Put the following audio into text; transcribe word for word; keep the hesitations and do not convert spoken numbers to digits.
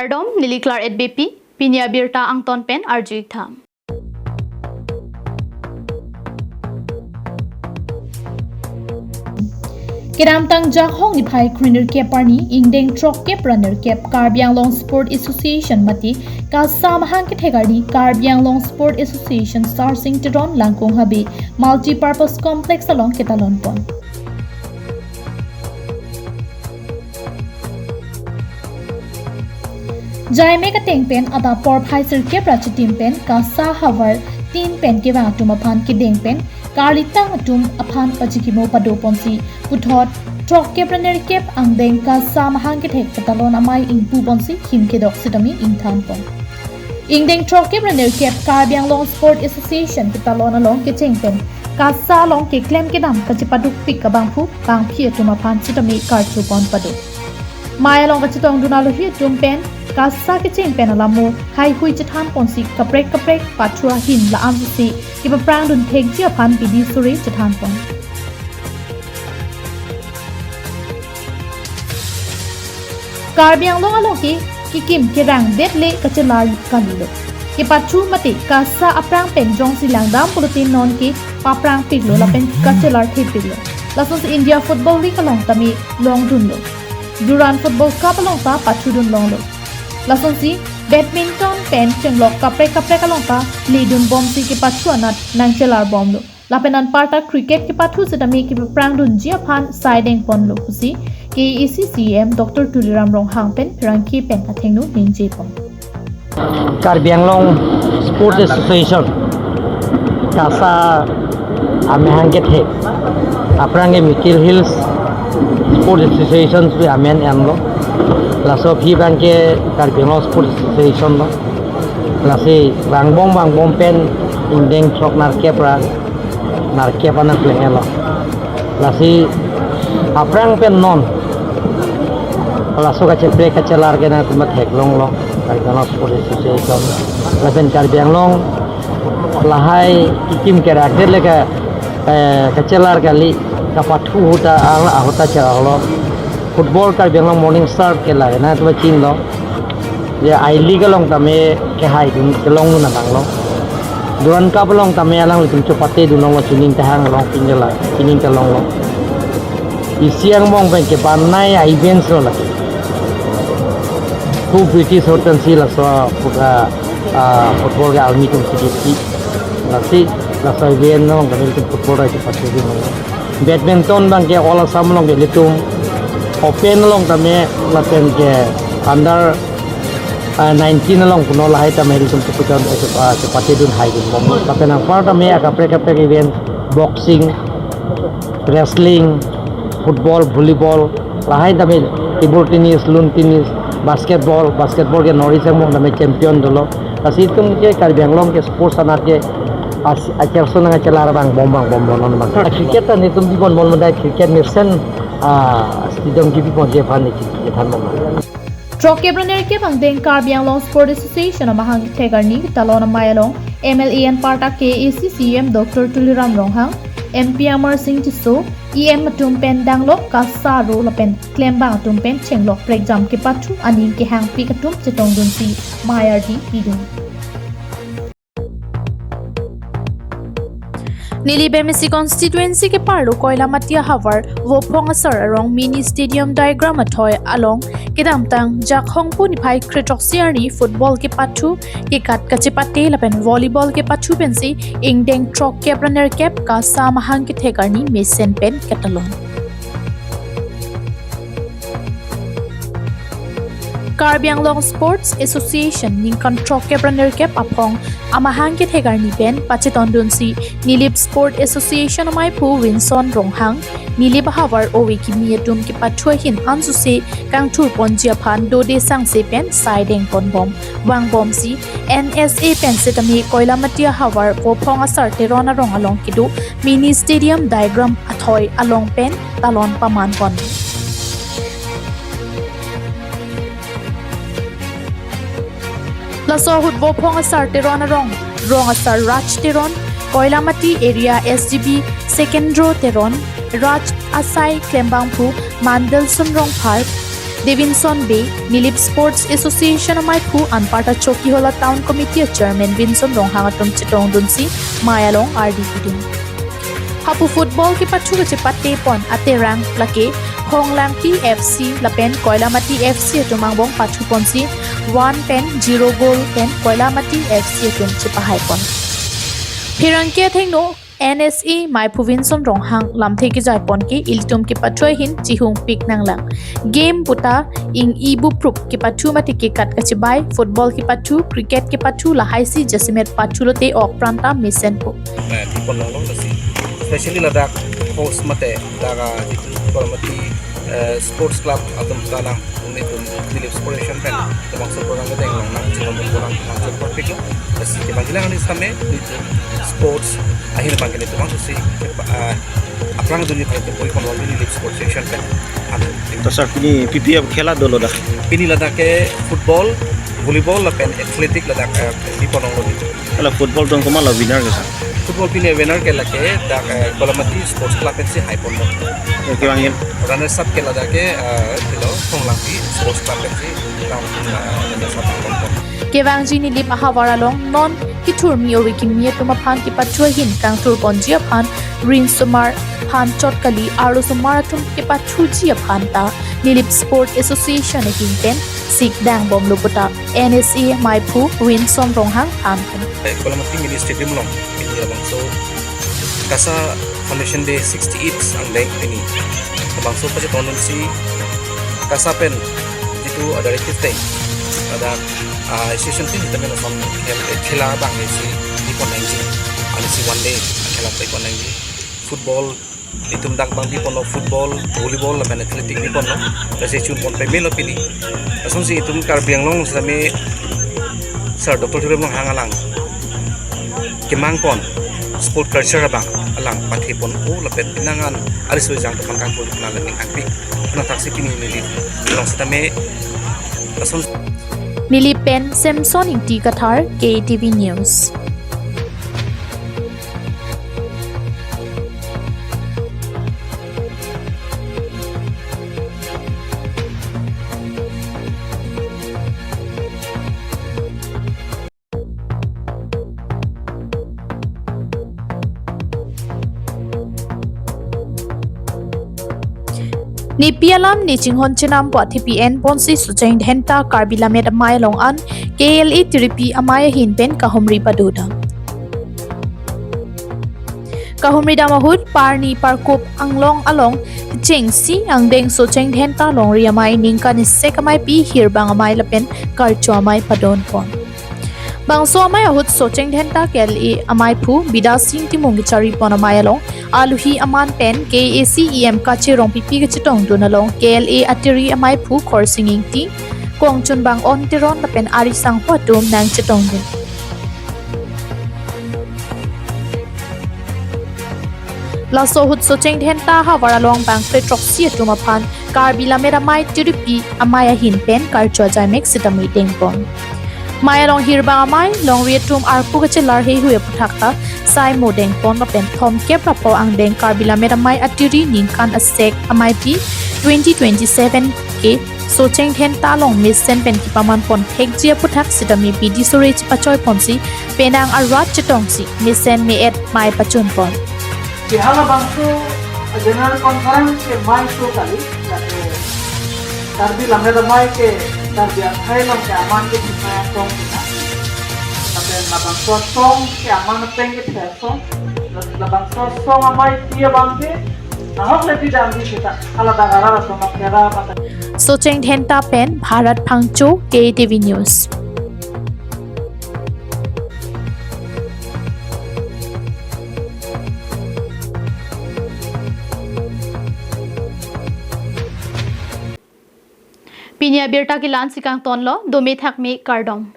Kardom, neli Claret Beypi, pini abirta angton pen arju-ik tha. Kedamtang Jakhong niphai krenerkep arni, ingdeng throkkep ra nerkep Karbi Anglong Sport Association mate KASA amahang kethek arni Karbi Anglong Sport Association Sarsing Teron Langkung Habe Multipurpose Complex along ketalon pon. Jaimek ateng pen adap porphai sirkep ra chitim pen KASA havar tin pen kevang atum aphan kedeng pen karlitang atum aphan pachikimo pado ponsi puthot throkkep ra nerkep angdeng KASA amahang kethek ketalon amei ingpu ponsi him kedok sitame ingthan pon. Ingdeng throkkep ra nerkep Karbi Anglong Sport Association ketalon along kecheng pen KASA along keklem kedam kachepadukpik abangphu bangphi atum aphan sitame karcho pon pado. Mei along kachetongdun alohi atum pen KASA kecheng pen alamo haihui chethan ponsi kaprek kaprek pathu ahin la-an si kepaprangdun thekji aphan bidi suri chethan pon. Karbi Anglong along ke kekim kerang det le kachelar kalilo. Kepathu mate KASA aphrang pen jongsi langdam pulote non ke paprangpiklo lapen kachelar thepiklo. Lasonsi India Football League along tame longdunlo. Durand Football Cup along ta pathudun longlo. Lasonsi badminton pen chenglok kaprek kaprek along ta ledun bomsi kepathu anat nangchelar bomlo. Lapen anparta cricket kepathu sitame kepaprangdunji aphan saideng ponlo pusi KAAC CEM Doctor Tuliram Ronghang pen pherangke pen athengno ningje pon. Karbi Anglong Sports Association, KASA amahang kethek, aphrang ke Mikir Hills Sports Association pu amen enlo. Laso aphi abang ke Karbi Anglong Sports Association lo. Lasi vangbom vangbom pen ingdeng throk nerkep ra nerkep anat pleng lo. Lasi aphrang pen non laso kacheprek kachelar ke nangtum theklonglo, Karbi Anglong Sports Association. Lapen Karbi Anglong lahai kekim kerang det le ka, eh, kachelar kali, kapathu ahut ta, ahut ta chelarlo. Football Karbi Anglong Morning Star ke lahai nangtum chinilo. Je I-League along tame kehaidun kelongdun nanglo. Durand Cup along tame alanglitum chepatedun longlo, chuning tahang along pingela, chuning kelonglo. Isi angbong pen kebanai a-events lo lake. Hu British ahut pensi laso, ah, ah, football ke army atum si dipik. Lasi laso event along tame ilitum football rai chepatedun longlo. Badminton abang ke All Assam along ke ilitum open along tame lapen ke under, ah, nineteen along puno lahai tame ilitum chepuchon, eh, chepa-, chepatedun haidun bom. Lapen anpar tame akaprek kaprek event, boxing, wrestling, football, volleyball, lahai tame table tennis, lawn tennis, basketball, basketball ke North East angbong tame champion dolo. Lasi itum ke Karbi Anglong ke sports anat ke as-, acherso nangchelar vangbom vangbom non abang. Cricket ta netum bibon bom dai, cricket mesen, ah, stadium kebibonji aphan ne chethan bom. Throkkep ra nerkep angdeng Karbi Anglong Sport Association amahang kethek arni ketalon amei along M L A anparta KAAC CEM Doctor Tuliram Ronghang, M P Amarsing Tisso, E M atum pen danglok KASA aro lapen klembang atum pen chenglok prekjam kepathu aning kehangpik atum chetongdunsi mei ardi pidun. Nilip M A C constituency keparlo Koilamati ahavar Vophong asar arong mini stadium diagram athoi along kedamtang Jakhong pu niphai kre throksi arni football kepathu kekat kachepate lapen volleyball kepathu pensi ingdeng throkkep ra nerkep KASA amahang kethek arni mesen pen ketalon. Karbi Anglong Sports Association ningkan throkkep ra nerkep aphong amahang kethek arni pen pachetongdunsi Nilip Sport Association ameiphu Winson Ronghang, Nilip ahavar ove kimi atum kepathu ahin ansose kangthur ponji aphan dode sangse pen saideng ponbom vangbomsi N S A pen setame Koilamati ahavar Vophong asar Teron arong along kedo mini stadium diagram athoi along pen talon paman pon. Laso ahut Vophong asar Teron arong, rong asar Raj Teron, Koilamati area S G B Sekendro Teron, Raj asai klembangphu Mandelson Rongphar, Devinson Bey, Nilip Sports Association amaiphu anparta Chokihola Town Committee Chairman Vinson Ronghang atum chetongdunsi mei along ardi pidun. Hapu football kepathu kachepate pon aterang lake Honglangpi F C lapen Koilamati F C atum angbong pathu ponsi one pen zero goal pen Koilamati F C atum chepahai pon. Pherangke athengno N S A maiphu Vinson Ronghang lamthe kejai pon ke ilitum kepathu ahin chihungpik nanglang. Game puta ing-i buprup kepathu mate kekat kachebai, football kepathu, cricket kepathu lahaisi jasemet pathu lote ok pranta mesenpo. Eh, di pon longlo lasi. Especially ladak host mate ladak, ah, jitu Koilamati, eh, Sports Club atum ta nang, uni tum Nilip Sports Association pen labangso program kedeng long nang chibon program nang chibon piklo. Lasi kevang jilang ani same nitu sports ahin bang kene tum si, ah, aphrang dunji pai tum bui kon long Nilip Sports Association pen. Anu. To sir, pini P P F khela dolo dak? Pini ladak ke football, volleyball lapen athletic ladak, eh, di pon longlo nitu. Hala football dong komat la winner ke sir? Football pini winner ke lake dak, eh, Koilamati Sports Club pensi hai ponlo. Oke, bang, ya. Runners up ke ladak ke, eh, pilo, Honglangpi Sports Club pensi, eh, runners up hai ponlo. Kevangji Nilip ahavar along non kethurmi ove kimi atum aphan kepathu ahin kangthur ponji aphan ringsomar aphan chot kali, arlosomar atum kepathuji aphan ta Nilip Sports Association ahin pen sikdang bomlo puta N S A maiphu Vinson Ronghang than pen. Eh, Koilamati Mini Stadium along pini labangso KASA Foundation Day sixty-eight angdeng pini labangso pachetongdunsi KASA pen jitu a-directive teng, ada, ah, association team tame lason khel, eh, khela bang isi di pon nangji, ansi one day khela pai pon nangji. Football itum dak bang di ponlo, football, volleyball lapen athletic di ponlo. Lasi chun pon pemelo pini. Lasonsi itum Karbi Anglong sitame Sir Doctor Tuliram Ronghang alang kemang pon sport culture abang alang pathe pon-o lapen pinangan ari soi jang topan kangpon na lening angpi. Nangthaksi pini Nilip along sitame lason. Nilip pen Samson Ingti Kathar, K A T V News. Nepi alam ne chinghon chenam pu athepi en ponsi Socheng Dhenta Karbi Lammet Amei along an K L A tiripi amei ahin pen kahumri padodam. Kahumri dam ahut parni parkup anglong along chengsi angdeng Socheng Dhenta longri amei ningkan isi ameipi hirbang amei lapen karcho amei padon pon. Bangso amei ahut Socheng Dhenta K L A ameiphu Bidya Sing Timung kechari pon amei along aluhi aman pen K A A C E M Kache Rongpipi kachetongdun along K L A atiri ameiphu Khorsing Ingti, kongchunbang On Teron lapen ari sangho atum nangchetongdun. Laso ahut Socheng Dhenta havar along bangkre throksi atum aphan Karbi Lammet Amei tiripi amei ahin pen karcho ajai mek sitame dengpon. Amei along hirbang amei, longri atum arpu kachelar heihui aphuthak ta sai mo dengpon lapen thomkep ra pho angdeng Karbi Lammet Amei atiri ningkan asek ameipi twenty twenty-seven ke Socheng Dhenta along mesen pen kepaman pon thekji aphuthak sitame bidi sore chepachoi ponsi penang arat chetongsi mesen me-et mei pachun pon. Ke halabangso General Conference ke mei so kali, lake Karbi Lammet Amei ke Karbi akhei along ke aman ke chimai asong kita. Lapen labangso asong ke aman ateng ke the asong. Labangso asong ameipi abang ke nahok le pidam di kita. Hala dang arat asong apera mata. Socheng Dhenta pen Bharat Phangcho, K A T V News. Pini abirta ke la-ansi kangtonlo, dome thakme kardom.